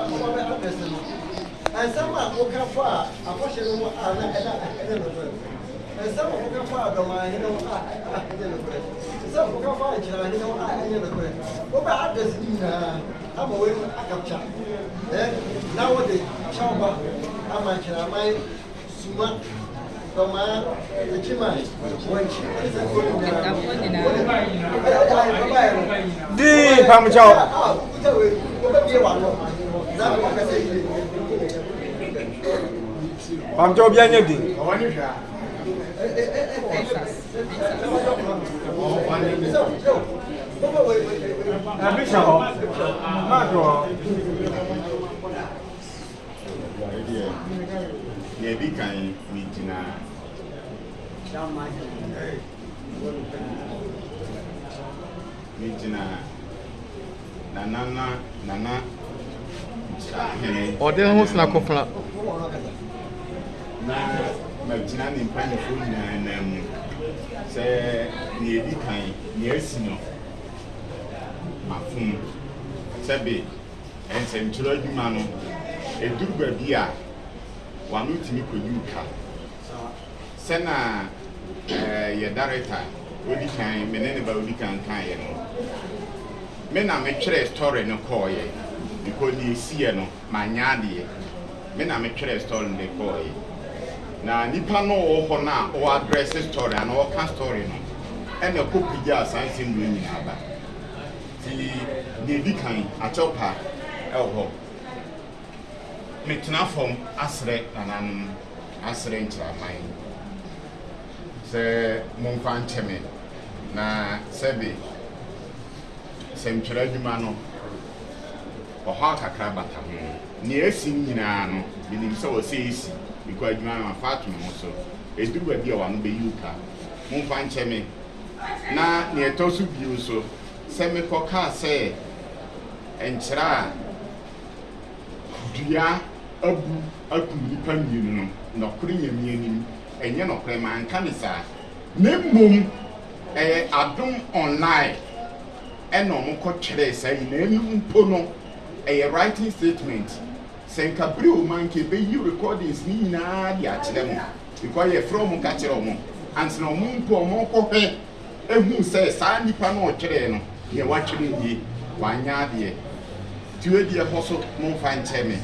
Ɔba bɛ adrɛse no, nsɛm a woka faa afahyɛ no ho a na ɛna ɛnyɛ nokorɛ, nsɛm a woka faa Dɔmahene ho a ɛnyɛ nokorɛ, nsɛm a woka faa Nkyerahene ho a ɛnyɛ nokorɛ, wobɛ adrɛse ne nyinaa ama wei no akapkya ɛ na wode kyɛw ba ama Nkyeraman, Suma, Dɔmaa, Techiman, Wankyi ne saa kuro no nyinaa no, wode ɛde ahemfo baeɛ no. Dii mpamokyɛw. A wokuta wei, wobɛbie w'ano na wakasa yie. Mpamokyɛw obiara nyɛ din. Ɛbi hyɛ hɔ. Mark wɔ hɔ. Ɛdeɛ, nea ɛdi kan megyina megyina nana na nana nkyerɛahene. Ɔde ne ho sena kofena. Na magyina ne mpanyinfoɔ nyinaa nan mu sɛ nea ɛdi kan nea asi no mafom sɛbe Nsɛntwerɛ adwuma no, ɛduru baabi a, w'ano tumi kɔyi wo ka. Sɛ na yɛ director ɔdi kan, me ne ne ba ɔdi kan kaeɛ no, me na metwerɛɛ story no kɔeɛ because deɛ ɛsiiɛ no, manyɛ adeɛ. Me na metwerɛɛ story no de kɔeɛ. Na nipa no ɔwɔ hɔ no a ɔ address story anaa ɔka story no ɛna ɛkɔpagyaa saa nsɛm wei nyinaa ba. Nti deɛ ɛdi kan, akyɛw pa wɔ hɔ. Metena fam asrɛ nananom, asrɛ nkyeraman sɛ momfa nkyɛ me na sɛbe sɛntwerɛ adwuma no, ɔhaw kakra bata ho. Nea asi no nyinaa no, menim sɛ ɔsɛ ɛsi, because adwuma no mafa ato me ho so. Ɛduru baabi a w'ano bɛyi wo ka. Momfa nkyɛ me. Na nea ɛtɔ so bio nso, sɛ mekɔkaa sɛ nkyerɛ a dua abu akum nnipa mmienu no, nɔkore Nyame anim, ɛnyɛ nɔkorɛ, manka no saa. Na mmom ɛyɛ Adom Online ɛna wɔn kɔ twerɛɛ saa yi, na ɛno mpo no, ɛyɛ writing statement. Sɛ nka bere wɔ mu a, nka ɛbɛyi recordings no nyinaa de akyerɛ mo. Because yɛfrɛ wɔn ka kyerɛ wɔn ansa na wɔn mpo wɔn kɔhwɛ ehu sɛ saa nipa no ɔtwerɛɛ no nea watwerɛ nie, wanyɛ adeɛ. Nti wei deɛ ɛhɔ so momfa nkyɛ me,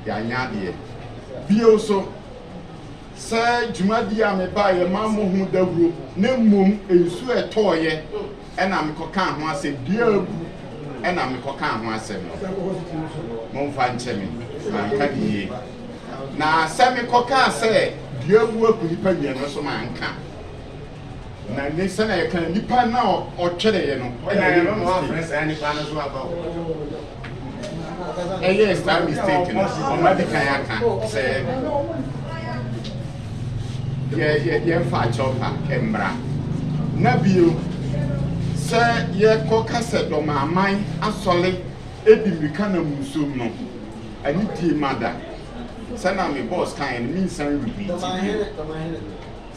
yɛanyɛ adeɛ. Bio nso, sɛ dwumadie a mebaeɛ mammɔ ho dawuro na mmom nsuo a ɛtɔeɛ ɛna mekɔkaa ho asɛm, dua abu ɛna mekɔkaa ho asɛm no, momfa nkyɛ me, manka ne yie. Na sɛ mekɔkaa sɛ dua abu aku nnipa mmienu nso manka. Na ne sɛnea yɛka no, nipa no a ɔtwereeɛ no ɛna ɛyɛ mistake. Ɛyɛɛ saa mistake no, wɔn adi kan aka sɛ yɛ yɛ yɛmfa akyɛw pa mmra. Na bio, sɛ yɛkɔka sɛ Dɔmaaman asɔre di mmirika nam nsuom no, Anidie ma da. Sɛ na me boss kaeɛ no mensan repeat bio.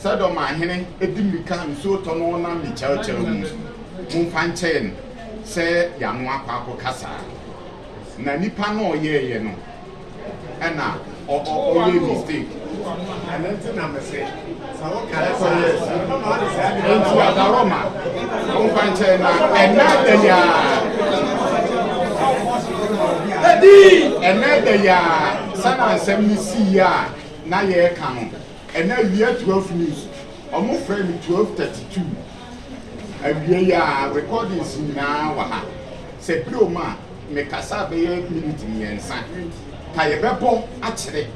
Sɛ Dɔmahene di mmirika nsuo tɔ no ɔnam ne kyɛwkyɛw mu. Momfa nkyɛɛ no sɛ yɛano akɔ akɔka saa. Na nipa no a ɔyɛeɛ no ɛna ɔyɛɛ mistake. Ɛno nti na mese sɛ wokae saa a, ɛbɛma wode saa nipa no Enti Adaworoma, momfa nkyɛɛ na ɛnɛ da yi ara. Ɛnnɛ da yi ara, sɛnea nsɛm no sii a na yɛreka no, ɛnnɛ awia 12 news, wɔfrɛɛ me 12:32 awia yi ara, recordings nyinaa wɔ ha. Sɛ bere wɔ mu a, mekasa bɛyɛ minute mmiɛnsa, ka yɛbɛbɔ akyerɛ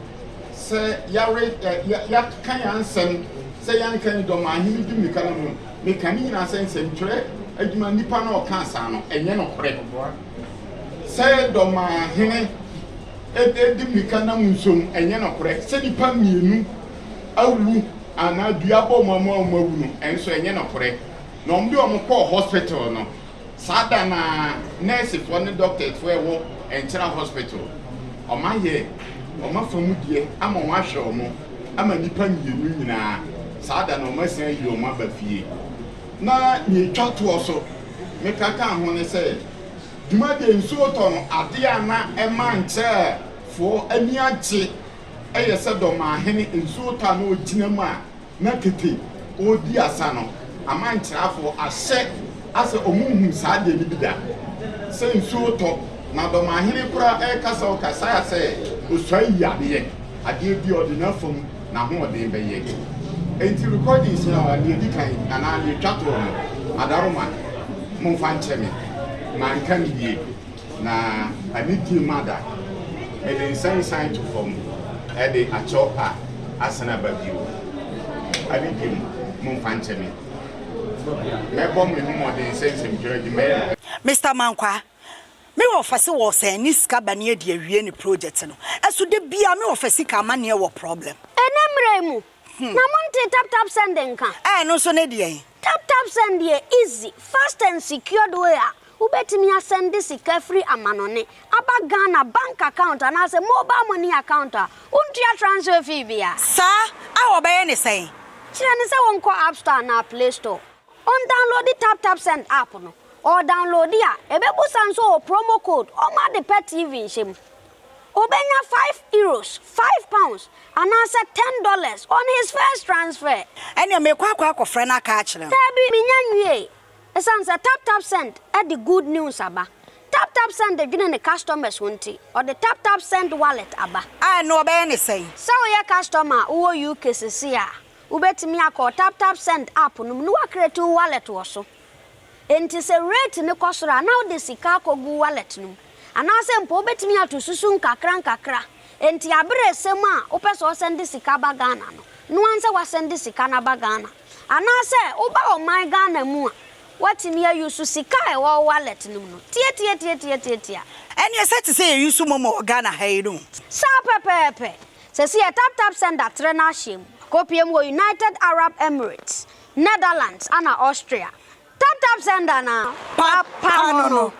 sɛ yɛare ɛ yɛaka yɛn asɛm, sɛ yɛanka ni dɔm ahene di mmirika no mu. Meka ne nyinaa sɛ nsɛmtwerɛ adwuma nipa no a ɔkaa saa no, ɛnyɛ nokorɛ. Sɛ dɔmahene de mmirika nam nsuom, ɛnyɛ nokorɛ. Sɛ nnipa mmienu awu anaa dua bɔ wɔn ama wɔn awu no, ɛnso ɛnyɛ nokorɛ. Na wɔde wɔn kɔɔ hospital no, saa da no ara nɛɛsefoɔ ne dɔktɛsfoɔ a ɛwɔ Nkyera hospital, wɔayɛ wɔn afa mu deɛ ama wɔahwɛ wɔn ama nnipa mmienu nyinaa, saa da no wɔasan ayi wɔn aba fie. Na nea ɛtwa toɔ so meka kaa ho ne sɛ. Dwumadie nsuo tɔ no adeɛ a na ɛma nkyɛɛfoɔ ani agye yɛ sɛ Dɔmahene nsuo tɔ a na ɔgyina mu a na tete ɔredi asa no ama nkyerɛafoɔ ahyɛ asɛ ɔmo nhuu saa adeɛ no bi da sɛ nsuo tɔ na Dɔmahene koraa ɛrekasa ɔkasaa sɛ ɔsua yi adeɛ adeɛ bi ɔde n'afam n'ahoɔden bɛyɛ enti recordings no deɛ ɛdi kan anaa deɛ ɛtwa toɔ no adaroma momfa nkyɛ me manka no yie Na anidie ma da. Mede nsa nsan to fam de akyɛw pa asan aba bio. Anidie mu, momfa nkyɛ me. Mɛbɔ me ho mmɔden sɛ nsɛmtwerɛ adwuma yi na. Mister Mankwaa, me wɔfa se wɔɔsɛn ne sika ba ne adi awie ne project no, ɛso da biaa me wɔfa sika amaneɛ wɔ problem. Ɛnnɛ mmerɛ yi mu, na montee tap tap send nka? Ɛno nso ne deɛn? Tap tap send yɛ easy, fast and secured way a wobɛtumi asɛnde sika firi amanɔne aba Ghana bank account anaasɛ mobile money account a wontua transfer fee biara. Saa a wɔbɛyɛ ne sɛn? Kyerɛ no sɛ ɔnkɔ App Store anaa Play Store, ɔndownloadi Tap Tap Send app no. Ɔredownloadi a, ɛbɛbusa nso ɔwɔ promo code ɔma ade pɛ TV nhyɛ mu. Obenya €5, £5, anaasɛ $10 on his first transfer. Ɛnneɛ merekɔ akɔ akɔfrɛ no aka akyerɛ no. Daabi, mennya nwiei. Esiane sɛ TapTapSend de good news aba, TapTapSend dwene ne customers ho nti, ɔde TapTapSend Wallet aba. A Ɛnneɛ ɔbɛyɛ no sɛn? Sɛ woyɛ customer a wowɔ UK seesei a, wobɛtumi akɔ TapTapSend app no mu na woacreate wo wallet wɔ so. Enti sɛ rate no kɔ soro a, na wode sika akɔgu wo wallet no mu. Anaasɛ mpo wobɛtumi ato susu nkakrankakra. Enti aberɛ ɛsɛ mu a wopɛ sɛ ɔsɛnde sika ba Ghana no, noa ara sɛ woasɛnde sika no aba Ghana. Anaasɛ woba ɔman Ghana mu a, woatumi a use sika a ɛwɔ wo wallet no mu no. Tiatiatiatiatiatia. Ɛneɛ sɛ te sɛ yɛ use momo wɔ Ghana ha yi no. Saa pɛpɛɛpɛ. Sɛsi yɛ tap tap send atrɛ n'ahyeɛ mu. Akɔpie mu wɔ United Arab Emirates, Netherlands ana Austria. Tap tap send anaa? Papa no no.